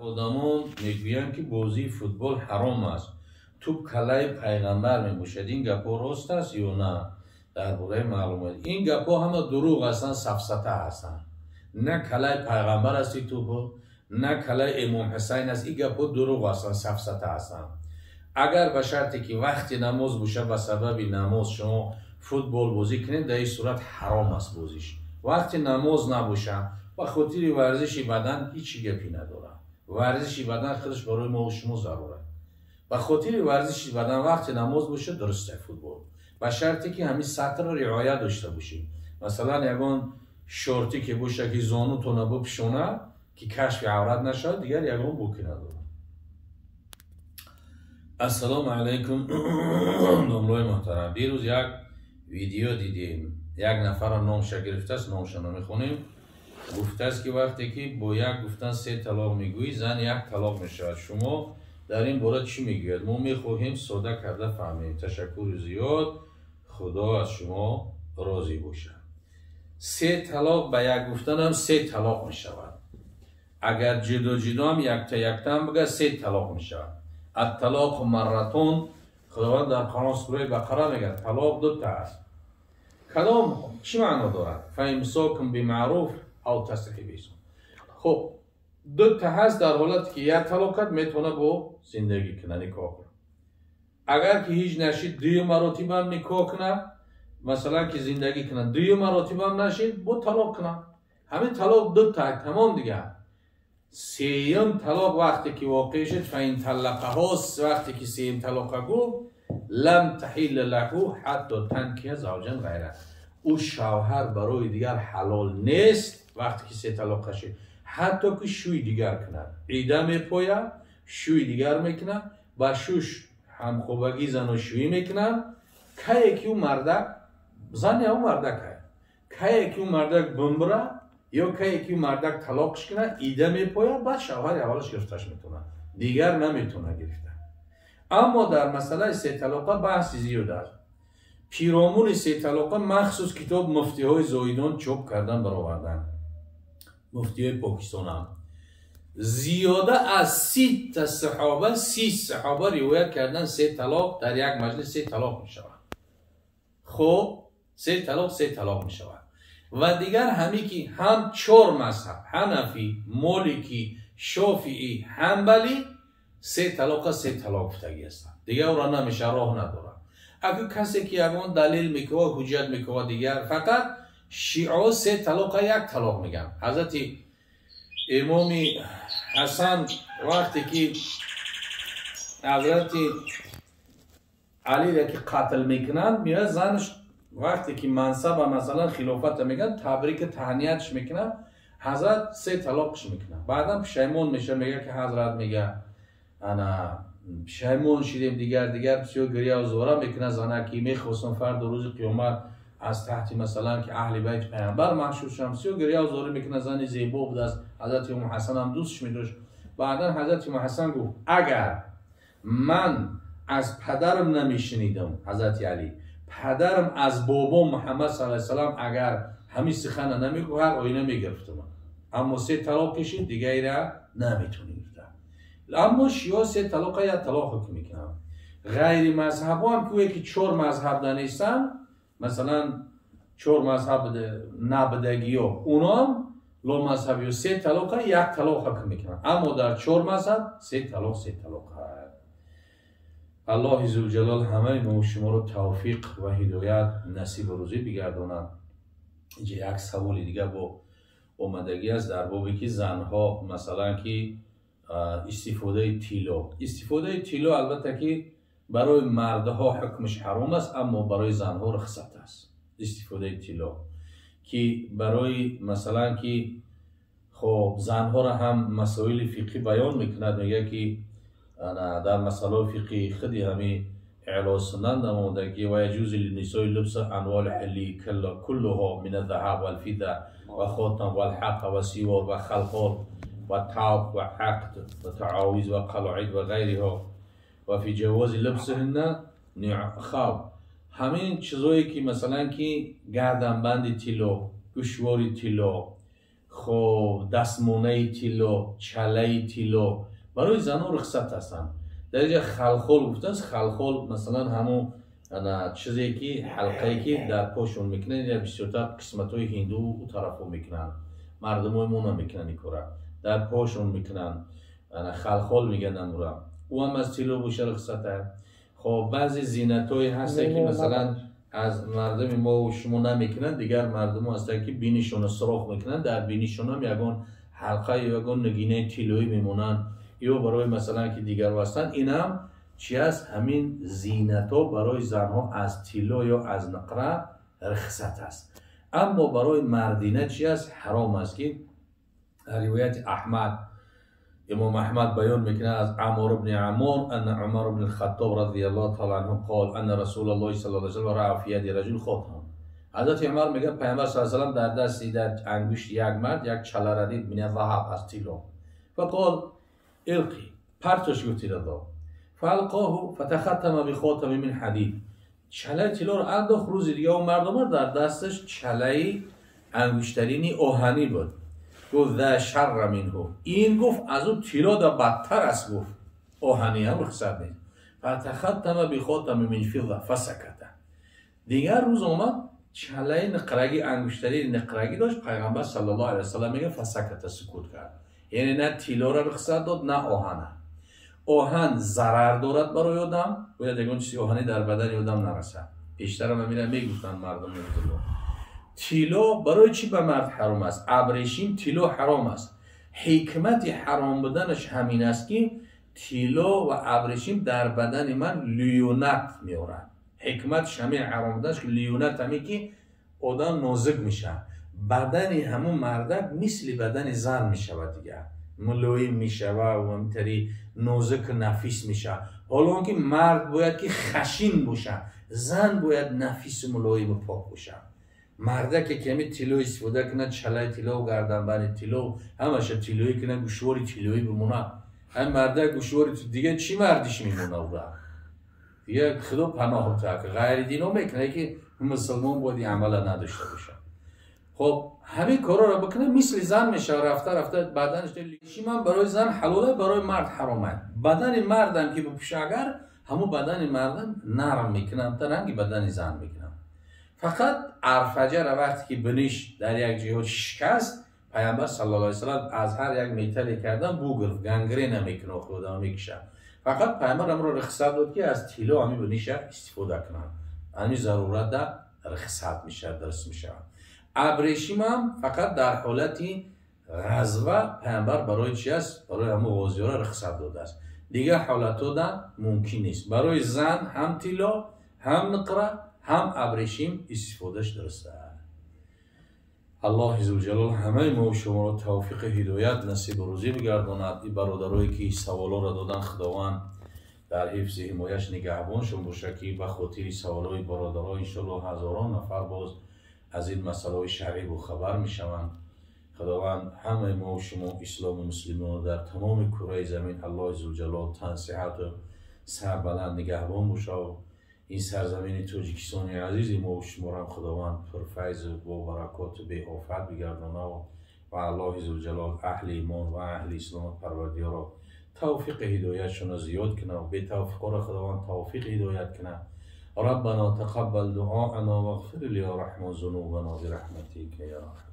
Одамон мегӯянд, ки бозии футбол ҳаром аст, тӯб каллаи пайғамбар мебошад. Ин гапҳо рост аст ё на? Дар бораи маълумот. Ин гапҳо ҳама дурӯғ ҳастанд, сафсата ҳастанд. На каллаи пайғамбар аст ин тӯбҳо, на каллаи Имом Ҳусайн аст. Ин гапҳо дурӯғ ҳастанд, сафсата ҳастанд. Агар ба шарте ки вақти намоз бошад, ба сабаби намоз шумо футбол бозӣ кунед, дар ин сурат ҳаром аст бозиш. Вақти намоз набошад, ба хотири варзиши бадан ҳеҷ гапе надорад. Варзиши бадан худаш барои мо шумо зарур аст. Ба хотири варзиши бадан вақти намоз бошад, дуруст аст футбол, ба шарте ки ҳамин сатрро риоя дошта бошем. Масалан, ягон шорти ки бошад, ки зонутона бипӯшонад, ки кашфи аврат нашавад, дигар ягон боки надорад. Ассалому алайкум, домлои муҳтарам. Дирӯз як видео дидем, як нафарро номша гирифтааст, номша намехонем, гуфтааст, ки вақте ки бо як гуфтан се талоқ мегӯӣ, зан як талоқ мешавад. Шумо дар ин бора чӣ мегӯяд? Мо мехоҳем сода карда фаҳмем. Ташаккури зиёд, Худо аз шумо розӣ бошад. Се талоқ ба як гуфтанам се талоқ мешавад. Агар ҷудо ҷудоам, якта яктаам бигӯяд, се талоқ мешавад. Атталоқу марратон, Худованд дар Қуръон, сураи Бақара мегӯяд, талоқ дута аст. Кадом чӣ маъно дорад? Фаимсокум бимаъруф ав тасрихи биҳсон. Хуб, дута ҳаст. Дар ҳолате ки як талоқ кард, метавонад бо зиндагӣ кунад, никоҳ кунад. Агар ки ҳеҷ нашид, дуюм маротибам никоҳ кунад, масалан, ки зиндагӣ кунад, дуюм маротибам нашид, бо талоқ кунад. Ҳамин талоқ дута, тамом. Дигар сеюм талоқ вақте ки воқеъ шуд, фаин таллақаҳо, вақте ки сеюм талоқа гуфт, лам таҳилла лаҳу ҳатто танкиҳа завҷан ғайра, ӯ шавҳар барои дигар ҳалол нест. Вақте ки се талоқа шуд, ҳатто ки шӯи дигар кунад, ида мепояд, шӯи дигар мекунад, ба шӯш ҳамхобагӣ заношӯӣ мекунад. Кае ки ӯ мардак, зани ӯ мардак, кае ки ӯ мардак бимбира ё кае ки ӯ мардак талоқш кунад, ида мепояд, баъд шавҳари аввалаш гирифташ метавонад, дигар наметавонад гирифта. Аммо дар масъалаи сеталоқа баҳси зиёд аст. Пиромуни сеталоқа махсус китоб муфтиҳои Зоҳидон чоп кардан бароварданд, муфтиҳои Покистонам. Зиёда аз 30-та саҳоба, 30 саҳоба ривоят кардан, се талоқ дар як маҷлис се талоқ мешавад. Хуб, се талоқ се талоқ мешавад. Ва дигар ҳаме ки ҳам чор мазҳаб, ҳанафӣ, моликӣ, шофиӣ, ҳанбалӣ, се талоқа се талоқ гуфтагӣ ҳастанд. Дигар ӯро намеша, роҳ надорад. Агар касе ки ягон далел мекова, ҳуҷҷат мекова, дигар фақат шиао се талоқа як талоқ мегӯянд. Ҳазрати имоми Ҳасан вақте ки ҳазрати Алиро ки қатл мекунанд, меояд, занаш вақте ки мансаба, масалан, хилофата мегӯянд, табрика таҳниятш мекунад, ҳазрат се талоқш мекунад. Баъдан пушаймон мешавад, мегӯяд ки ҳазрат, мега, ана пушаймон шидем, дигар дигар бисёр гиряву зора мекунад зана, ки мехостам фарду рӯзи қиёмат аз таҳти, масалан, ки аҳли байти пайғамбар маҳшур шавам. Бисёр гиряву зорӣ мекунад. Зани зебо будааст, ҳазрати Уму Ҳасанам дӯстш медошт. Баъдан ҳазрати Уму Ҳасан гуфт: агар ман аз падарам намешунидам, ҳазрати Алӣ, падарам аз бобом Муҳаммад саллаллоҳу алайҳи васаллам, агар ҳамин сухана намегуфт, ҳар оина мегирифтам. Аммо се талоқ кишид, дигаира наметавонӣ гирифта. Аммо шио се талоқа як талоқ ҳукм мекунанд. Ғайри мазҳабҳо ҳам ки ки чор мазҳаб нанестанд, масалан, чор мазҳаб набудагиё, уноам ломазҳабиё се талоқа як талоқ ҳукм мекунанд. Аммо дар чор мазҳаб се талоқ се талоқ. Аллоҳи зулҷалол ҳамаи мо шуморо тавфиқ ва ҳидоят насибу рӯзӣ бигардонад. Инҷа як саволи дигар бо омадагӣ аст дар бобе ки занҳо, масалан, ки истифодаи тилло. Истифодаи тилло, албатта, ки барои мардҳо ҳукмаш ҳаром аст, аммо барои занҳо рухсат аст истифодаи тилло, ки барои, масалан, ки хоб, занҳоро ҳам масоили фиқҳӣ баён мекунад, мегӯяд ки дар масъалаи фиқҳи худи ҳамин Эъло Сунан намода ки ва яҷузу линнисои лубса анволи ҳилли куллуҳо мин аззаҳаб валфидда ва хотам валҳақа ва сивор ва халқол ва тавқ ва ақд ва таовиз ва қалоид ва ғайриҳо ва фи ҷавози лубсиҳинна. Хоб, ҳамин чизое ки, масалан, ки гарданбанди тилло, гӯшвори тилло, Хоб, дастмонаи тилло, чалаи тилло барои занон рухсат ҳастанд. Дар инҷа халхол гуфтааст. Халхол масалан ҳамун чизе ки ҳалқае ки дар пошон мекунанд, бисёртар қисматҳои ҳинду тарафҳо мекунанд, мардумои мо намекунанд ин кора, дар пошон мекунанд, халхол мегӯянд амура. Ӯ ҳам аз тилло боша рухсата. Хоб, баъзе зинатҳое ҳасте ки масалан аз мардуми мо шумо намекунанд, дигар мардумо ҳастанд ки бинишона сурох мекунанд, дар бинишонам ягон ҳалқа ё ягон нигинаи тиллоӣ мемонанд, ё барои масалан ки дигарҳо ҳастанд. Инам чи аст? Ҳамин зинатҳо барои занҳо аз тилло ё аз нуқра рухсат аст. Аммо барои мардина чи аст? Ҳаром аст, ки ривояти Аҳмад, имом Аҳмад баён мекунад аз Амр ибни Амор: أن عمر بن الخطاب رضي الله تعالى عنه قال أن رسول الله صلى الله عليه وسلم رأى في يد رجل خاتم. ҳазрати Умар мегӯяд, Пайғамбар صلى الله عليه وسلم дар дасти, дар ангушти як мард як чалара дид, من ذهب, аз тилло. فقال ألقه, партош, гуфт тилло. فألقاه فتختم بخاتم من حديد. чалаи тиллоро андохт. Рӯзи дига он мард омад, дар дасташ чалаи ангуштарини оҳанӣ буд. Гуфт: ذا شر منه, ин, гуфт, аз ӯ тилло да бадтар аст. Гуфт, оҳанӣ ҳам рухсат нест. فتختم بخاتم من فضة فسكت. Дигар рӯз омад, чалаи нуқрагӣ, ангуштарини нуқрагӣ дошт. Пайғамбар صلى الله عليه وسلم мега: فسكت, сукут кард. Яъне на тиллоро рухсат дод, на оҳана. Оҳан зарар дорад барои одам, бояд ягон чизи оҳанӣ дар бадани одам нарасад. Пештарам амира мегуфтанд мардум. Тилло барои чӣ ба мард ҳаром аст? Абрешим, тилло ҳаром аст. Ҳикмати ҳаром буданаш ҳамин аст, ки тилло ва абрешим дар бадани ман лиюнат меорад. Ҳикматш ҳамин ҳаром буданаш, ки лиюнат ҳамин ки одам нозук мешавад, бадани ҳамун мардак мисли бадани зан мешавад, дигар мулоим мешава ва ҳаминтари нозуку нафис мешавад. Ҳоло он ки мард бояд ки хашин бошад, зан бояд нафису мулоиму пок бошад. Мардаке ки ҳамин тилло истифода кунад, чалаи тилло, гарданбанди тилло, ҳамаша тиллоӣ кунад, гӯшвори тиллоӣ бимонад, ҳамин мардак гӯшвори дига чӣ мардиш мемона ура? Дига худо паноҳ так, ғайри дино мекунад, ки мусулмон бояд ин амала надошта бошад. Хоб, ҳамин корҳоро бикунад, мисли зан мешавад рафта рафта баданаш. Шимам барои зан ҳалола, барои мард ҳаромад. Бадани мардам ки бипӯша, агар ҳамун бадани мардам нарм мекунам, та ранги бадани зан мекунам. Фақат арфаҷара вақте ки биниш дар як ҷиҳот шикаст, Пайғамбар صلى الله عليه وسلم аз ҳар як металле кардан бугирфт, гангрена мекунад, охи одама мекушад. Фақат Пайғамбар амро рухсат дод, ки аз тилло ҳамин биниша истифода кунанд. Ҳамин зарурата рухсат мешавад, дуруст мешавад. Абрешимам фақат дар ҳолати ғазва Пайғамбар барои чи аст? Барои ҳамун ғозиёра рухсат додааст. Дигар ҳолатҳода мумкин нест. Барои зан ҳам тилло, ҳам нуқра, ҳам абрешим истифодаш дуруст аст. Аллоҳи зулҷалол ҳамаи мо шуморо тавфиқи ҳидоят насибу рӯзӣ бигардонад. Ин бародарое ки саволоро додан, Худованд дар ҳифзи ҳимояш нигаҳбоншон бошад, ки ба хотири саволҳои бародаро иншоалло ҳазорон нафар боз аз ин масъалаҳои шаръӣ бохабар мешаванд. Худованд ҳамаи мо шумо, ислому муслимонро дар тамоми кураи замин Аллоҳи зулҷалол тансиҳату сарбаланд нигаҳбон бошад. Ин сарзамини Тоҷикистони азизи мо шуморо Худованд пурфайзу бобаракоту беофат бигардонад ва Аллоҳи зулҷалол аҳли имон ва аҳли ислому Парвардиёро тавфиқи ҳидоятшонро зиёд кунад, бетавфиқоро Худованд тавфиқи ҳидоят кунад. ربنا تقبل دعاءنا واغفر لي يا رحمن ذنوبنا برحمتك يا ارحم.